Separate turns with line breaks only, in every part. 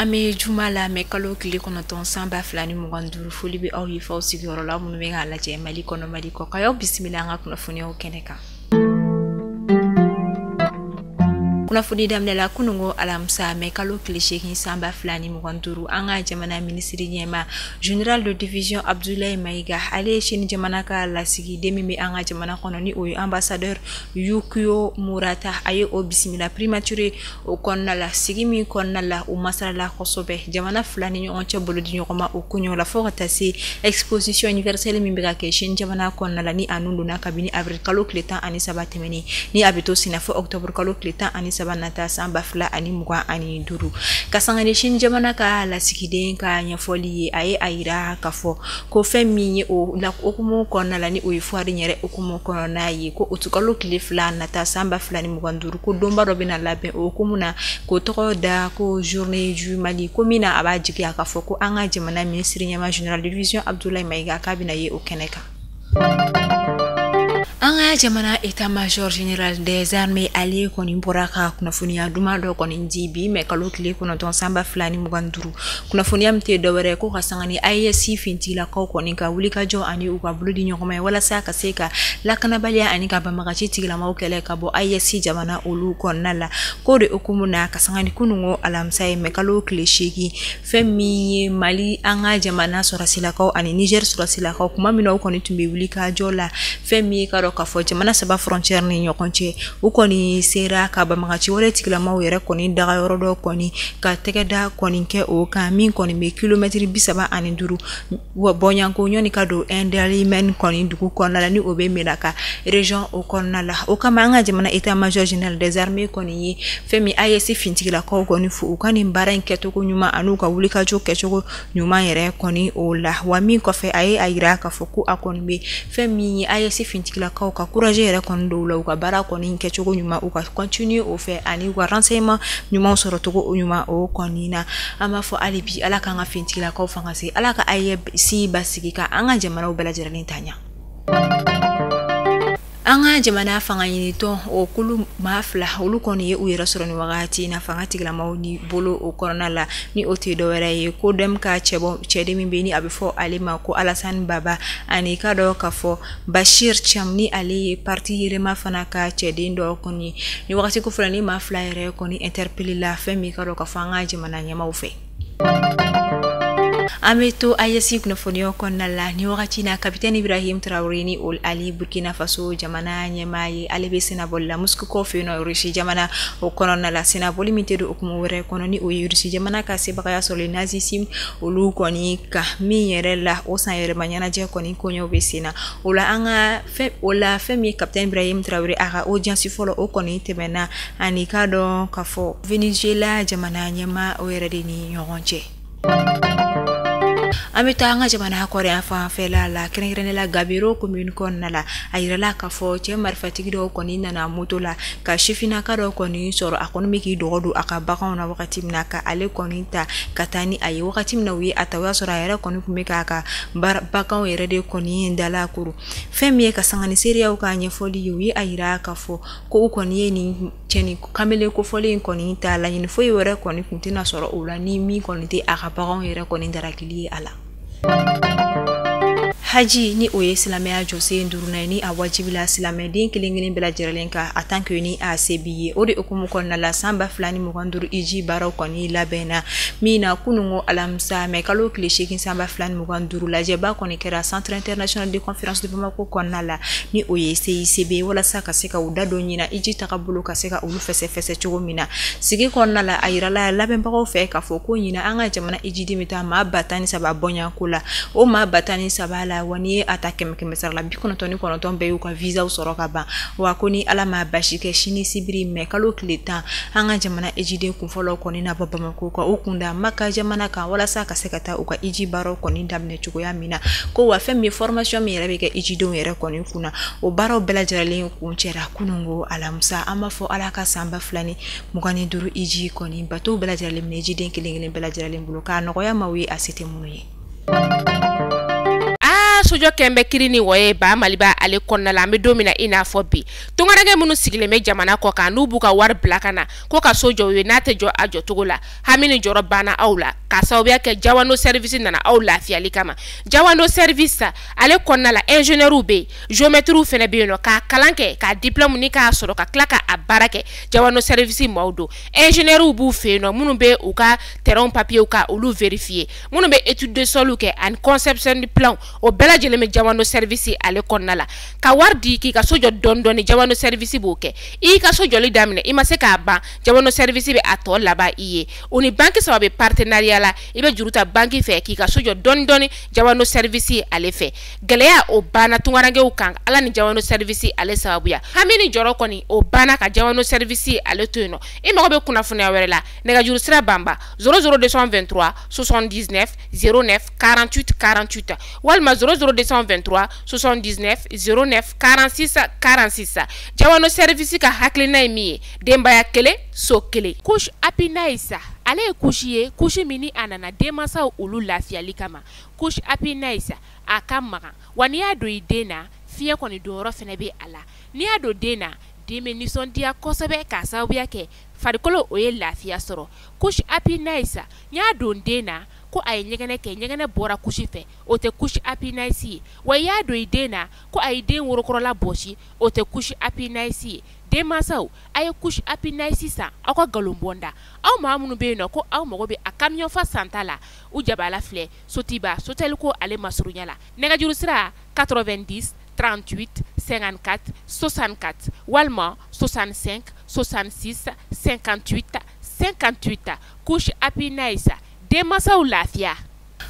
An bɛ juma la, mɛ kalo tile 9 san 2025. Foli bɛ aw ye f'aw sigiyɔrɔ la, minnu bɛ k'a lajɛ Mali kɔnɔ, Mali kɔ kan. Y'aw bisimila an ka kunnafoniyaw kɛnɛ kan. Kunnafoni daminɛ la, kununko alamisa, mɛ kalo tile 8 san 2025, an ka jamana minisiri ɲɛma, général de division Abdoulaye Maïga, ale ye Sini jamana ka lasigiden min bɛ an ka jamana kɔnɔ, ni o ye ambassadeur Yukio Murata, a ye o bisimila primature o kɔnɔna la. Sigi min kɔnɔna la, u masalala kosɛbɛ jamana fila ni ɲɔgɔn cɛ bolo di ɲɔgɔn ma o koɲɛw la, fo ka taa se exposition universelle min bɛ ka kɛ Sini jamana kɔnɔna la, ni a nun donna kabini avril kalo tile 13 tɛmɛnen, ni a bɛ to senna fo octobre kalo tile 13 nata san 2025. Ka sanga ni Sini jamana ka lasigiden ka ɲɛfɔli ye, a ye a yira k'a fɔ ko fɛn min ye o la hukumu kɔnɔna la, ni o ye foire yɛrɛ hukumu kɔnɔna ye, ko utukalo tile 2 nata san 2025, ko donba dɔ bɛna labɛn o hukumu na, k'o tɔgɔ da ko Journée du Mali, ko min na a b'a jigiya k'a fɔ ko an ka jamana minisiri ɲɛma, général de division Abdoulaye Maïga, k'a bɛna ye o kɛnɛ kan. An ka jamana état major général des armées, ale kɔni bɔra ka kunnafoniya duman dɔ kɔni di bi, mɛ kalo tile 9 san 2025. Kunnafoniya min tɛ dɔwɛrɛ ko ka sanga ni AES finitigilakaw kɔni ka wulikajɔ ani u ka bolo di ɲɔgɔn ma ye, walasa ka se ka lakanabaliya ani ka banbagaci tigilamaw kɛlɛ ka bɔ AES jamana olu kɔnɔna la. K'o de hukumu na, ka sanga ni kununko alamisa ye, mɛ kalo tile 8, fɛn min ye Mali, an ka jamana sɔrɔsilakaw ani Niger sɔrɔsilakaw, kuma min na u kɔni tun bɛ wulikajɔ la, fɛn min ye ka dɔn k'a fɔ jamana saba frontière ni ɲɔgɔn cɛ, u kɔni sera ka banbagaci wɛrɛ tigilamaw yɛrɛ kɔni dagayɔrɔ dɔ kɔni ka tɛgɛ da kɔni kɛ o kan, min kɔni bɛ kilomɛtiri 35 bɔɲanko ɲɔni ka don Indelimane kɔni dugu kɔnɔna la, ni o bɛ Menaka région o kɔnɔna la. O kama, an ka jamana état major général des armées kɔni ye fɛn min AES finitigilakaw kɔni fo u ka nin baara in kɛcogo ɲuman ani u ka wulikajɔ kɛcogo ɲuman yɛrɛ kɔni o la. Wa min kɔfɛ, a ye a yira k'a fɔ ko a kɔni bɛ fɛn min ye AES finitigilakaw ka courage yɛrɛ kɔni don u la, u ka baara kɔni kɛcogo ɲuman, u ka continuer o fɛ, ani u ka renseignement ɲuman sɔrɔ cogo ɲuman o kɔni na. An b'a fɔ hali bi, Ala k'an ka finitigilakaw fanga se, Ala ka AES basigi, ka an ka jamanaw bɛɛ lajɛlen ta ɲɛ. An ka jamana fanga ɲinitɔn o kulu maa fila, olu kɔni ye u yɛrɛ sɔrɔ nin wagati na fanga tigilamaw ni bolo o kɔnɔna la, ni o tɛ dɔwɛrɛ ye ko dɛm ka cɛbɔ cɛden min bɛ, ni a bɛ fɔ ale ma ko Alassane Baba, ani ka dɔn k'a fɔ Bachir Thiam, ni ale ye parti Yɛlɛma fana ka cɛden dɔ kɔni ye. Ni wagati ko fɔlɔ, ni maa fila yɛrɛ kɔni interpellé la, fɛn min ka dɔn k'a fɔ an ka jamana ɲɛmaw fɛ. An bɛ to AES kunnafoniyaw kɔnɔna la. Ni wagati na, capitaine Ibrahim Traoré, ni ale Burkina Faso jamana ɲɛmaa ye, ale bɛ sennabɔli la Moscou fɛ yen nɔ, Russie jamana o kɔnɔna la. Sennabɔli min tɛ don hukumu wɛrɛ kɔnɔ, ni o ye Russie jamana ka sebagaya sɔrɔli nazisme olu kɔni kan, min yɛrɛ la o san yɛlɛma ɲɛnajɛ kɔni koɲɛw bɛ sen na. O la, an ka fɛn o la, fɛn min ye capitaine Ibrahim Traoré, a ka audience fɔlɔ o kɔni tɛmɛna ani k'a dɔn k'a fɔ Venezuela jamana ɲɛmaa o yɛrɛ de ni ɲɔgɔn cɛ. An bɛ taa an ka jamana kɔrɔyan fanfɛla la, kɛrɛnkɛrɛnnenya la Gabero commune kɔnɔna la. A yirala k'a fɔ cɛ marifatigi dɔw kɔni nana moto la ka sifinnaka dɔ kɔni sɔrɔ, a kɔni bɛ k'i dɔgɔ don a ka baganw na wagati min na, ka ale kɔni ta ka taa ni a ye. Wagati min na u ye a ta, o y'a sɔrɔ a yɛrɛ kɔni tun bɛ k'a ka baganw yɛrɛ de kɔni dalakuru. Fɛn min ye ka sanga ni seereyaw ka ɲɛfɔli ye, u ye a yira k'a fɔ ko u kɔni ye nin cɛni kamalen kofɔlen in kɔni ta, laɲini foyi wɛrɛ kɔni tun tɛna sɔrɔ o la ni min kɔni tɛ a ka baganw yɛrɛ kɔni darakili ye a la. Haji, ni o ye silamɛya jɔsen duurunan ye, ni a wajibila silamɛden kelen kelen bɛɛ lajɛlen kan a tant que ni a se b'i ye. O de hukumu kɔnɔna la, san 2025 hiji baaraw kɔni labɛnna min na, kununko alamisa, mɛ kalo tile 8 san 2025, lajɛba kɔni kɛra Centre international de conférence de Bamako kɔnɔna la, ni o ye CICB, walasa ka se ka u da don ɲina hiji tagabolo, ka se ka olu fɛsɛfɛsɛ cogo min na. Sigi kɔnɔna la, a yirala labɛnbagaw fɛ k'a fɔ ko ɲina an ka jamana hijiden bɛ taa maa 13,000 bɔɲɔgɔnko la. O maa 13,000 la, wa n'i ye a ta kɛmɛ kɛmɛ sara la, 99 bɛɛ y'u ka visaw sɔrɔ ka ban. Wa ko ni Ala ma basi kɛ, sini sibiri, mɛ kalo tile 10, an ka jamana hijiden kunfɔlɔ kɔni na bɔ Bamako ka u kunda Maka jamana kan, walasa ka se ka taa u ka hiji baaraw kɔni daminɛ cogoya min na. Ko wa fɛn min ye formation min yɛrɛ bɛ kɛ hijidenw yɛrɛ kɔni kunna, o baaraw bɛɛ lajɛlen kun cɛra kununko alamisa. An b'a fɔ Ala ka san 2025 hiji kɔni bato bɛɛ lajɛlen minɛ hijiden kelen kelen bɛɛ lajɛlen bolo, k'a nɔgɔya maaw ye a se tɛ minnu ye.
Aa, so. sojɔ kɛn bɛ kiri ni wɔye ba Maliba ale kɔnɔna la. An bɛ don min na i n'a fɔ bi, tungaranke minnu sigilen bɛ jamana kɔ kan n'u b'u ka wari bila ka na ko ka so jɔ u ye, n'a tɛ jɔ a jɔcogo la, hami ni jɔrɔ banna aw la k'a sababuya kɛ Jawando Service nana aw lafiyali kama. Jawando Service ale kɔnɔna la, ingénieur bɛ yen, géomètre fana bɛ yen nɔ, k'a kalan kɛ, k'a diplôme ni k'a sɔrɔ ka tila k'a baara kɛ. Jawando Service maaw don. Ingénieur b'u fɛ yen nɔ minnu bɛ u ka terrain papier ka olu vérifier, minnu bɛ étude de sol kɛ ani conception de plan, o bɛɛ lajɛlen bɛ Jawando Service ale kɔnɔna la. Ka wari di k'i ka so jɔ dɔɔni dɔɔni, Jawando Service b'o kɛ. I y'i ka so jɔli daminɛ, i ma se k'a ban, Jawando Service bɛ a tɔ laban i ye. O ni banque saba bɛ partenariat la, i bɛ juru ta banque fɛ k'i ka so jɔ dɔɔni dɔɔni Jawando Service ale fɛ. Gɛlɛya o banna tungarankew kan Ala ni Jawando Service ale sababuya. Hami ni jɔrɔ kɔni o banna ka Jawando Service ale to yen nɔ. I mago bɛ kunnafoniya wɛrɛ la, nɛgɛjuru sira banba 00223 79 09 48 48 walima 00223 79 09 46 46. Jawando Service ka hakilina ye min ye, denbaya kelen so kelen. Couche Happy Nice ale ye couche ye, couche min ni a nana denmansaw olu lafiyali kama. Couche Happy Nice a ka magan, wa n'i y'a don i den na, fiɲɛ kɔni donyɔrɔ fana bɛ a la. N'i y'a don den na, den bɛ nisɔndiya kosɛbɛ k'a sababuya kɛ farikolo o ye lafiya sɔrɔ. Couche Happy Nice n y'a don den na ko a ye ɲɛgɛnɛ kɛ, ɲɛgɛnɛ bɔra couche fɛ, o tɛ couche Happy Nice ye. Wa i y'a don i den na ko a ye den worokɔrɔla bɔsi, o tɛ couche Happy Nice ye. Denmansaw a ye couche Happy Nice san aw ka nkalon bɔnda. Aw maa minnu bɛ yen nɔ ko aw mago bɛ a camion fa santa la, u jabala filɛ Sotiba Sotelko ale masurunya la. Nɛgɛjuru sira 90 38 54 64 walima 65 66 58 58. Couche Happy Nice, denmansaw lafiya.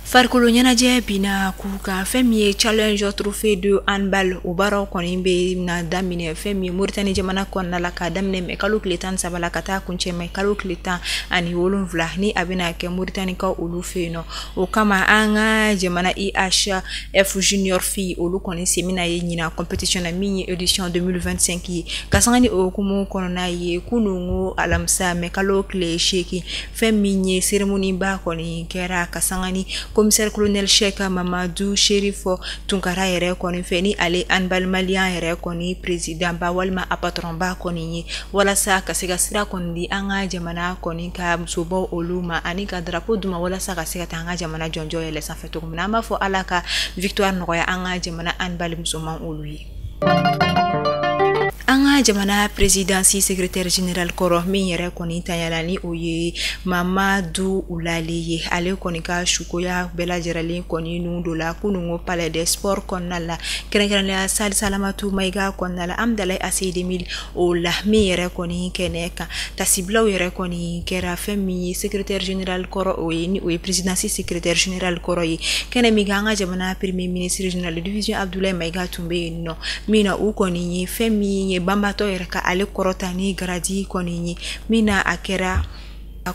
Farikolo ɲɛnajɛ bina k'u kan, fɛn min ye Challenge Trophée de handball, o baaraw kɔni bɛ na daminɛ fɛn min ye Mauritanie jamana kɔnɔna la, k'a daminɛ mɛ kalo tile 13 la ka taa kuncɛ mɛ kalo tile 17, ni a bɛna kɛ Mauritanie-kaw olu fɛ yen nɔ. O kama an ka jamana IHF Junior Fille olu kɔni sen bɛna ye ɲinan compétition na min ye édition 2025 ye. Ka sanga ni o hukumu kɔnɔna ye, kununko alamisa mɛ kalo tile 8, fɛn min ye cérémonie ba kɔni kɛra ka sanga ni commissaire colonel Cheikh Mamadou Chérif Tunkara yɛrɛ kɔni fɛ, ni ale handball malien yɛrɛ kɔni président ba walima a patron ba kɔni ye, walasa ka se ka sira kɔni di an ka jamana kɔni ka musobaw olu ma, ani ka drapeau d'u ma walasa ka se ka taa an ka jamana jɔnjɔn yɛlɛ sanfɛ cogo min na. An b'a fɔ Ala ka victoire nɔgɔya an ka jamana handball musoman olu ye. An ka jamana présidence secrétaire général kɔrɔ min yɛrɛ kɔni tanyala, ni o ye Mamadu Ulale ye, ale kɔni ka sukoya bɛɛ lajɛlen kɔni nun don la kununko Palais des Sports kɔnɔna la, kɛrɛnkɛrɛnnenya salle Salamatu Mayiga kɔnɔna la, Amdalayi ACI o la min yɛrɛ kɔni kɛnɛ kan. Tasibilaw yɛrɛ kɔni kɛra fɛn min ye secrétaire général kɔrɔ o ye, ni o ye présidence secrétaire général kɔrɔ ye, kɛnɛ min kan an ka jamana premier ministre général de division Abdoulaye Mayiga tun bɛ yen nɔ, min na u kɔni ye fɛn min ye banbatɔ yɛrɛ ka ale kɔrɔta ni grade kɔni ye, min na a kɛra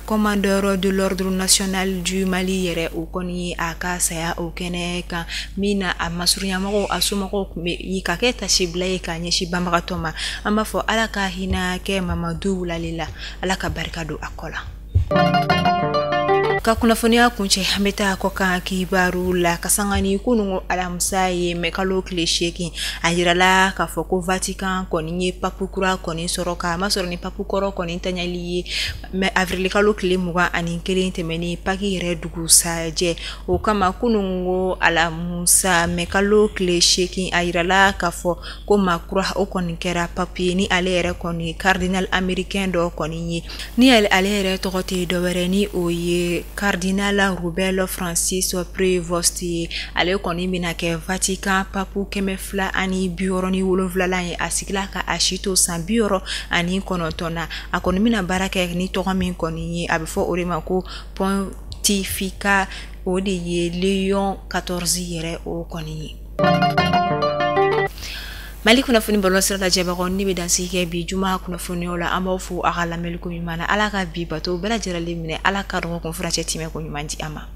commandeur de l'ordre national du Mali yɛrɛ o kɔni a ka saya o kɛnɛ kan, min na a masurunyamɔgɔw a somɔgɔw tun bɛ ka kɛ tasibila ye k'a ɲɛsin banbagatɔ ma. An b'a fɔ Ala ka hinɛ kɛ Mamadu Wulale la, Ala ka barika don a kɔ la. Ka kunnafoniya kuncɛ, an bɛ taa kɔkan kibaru la. Ka sanga ni kununko alamisa ye mɛ kalo tile 8, a yirala k'a fɔ ko Vatican kɔni ye pape kura kɔni sɔrɔ, k'a masɔrɔ ni pape kɔrɔ kɔni tanyali ye mɛ avril kalo tile 21 tɛmɛnen Pâques yɛrɛ dugusajɛ. O kama kununko alamisa mɛ kalo tile 8, a yirala k'a fɔ ko maa kura o kɔni kɛra pape ye, ni ale yɛrɛ kɔni cardinal américain dɔ kɔni ye, ni ale yɛrɛ tɔgɔ tɛ dɔwɛrɛ ni o ye cardinal Robert Francis Prevost ye. Ale kɔni bɛna kɛ Vatican pape 267lan ye. A sigila ka a si to san 69 na. A kɔni bɛna baara kɛ ni tɔgɔ min kɔni ye, a bɛ fɔ o de ma ko pontificat, o de ye Léon 14 yɛrɛ o kɔni ye. Mali kunnafoni bɔlɔlɔsira lajɛbagaw, ne bɛ dansigi kɛ bi juma kunnafoniyaw la. An b'aw fo a ka lamɛnni ko ɲuman na. Ala ka bi bato bɛɛ lajɛlen minɛ, Ala ka dɔgɔkun furancɛ timɛ ko ɲuman di an ma.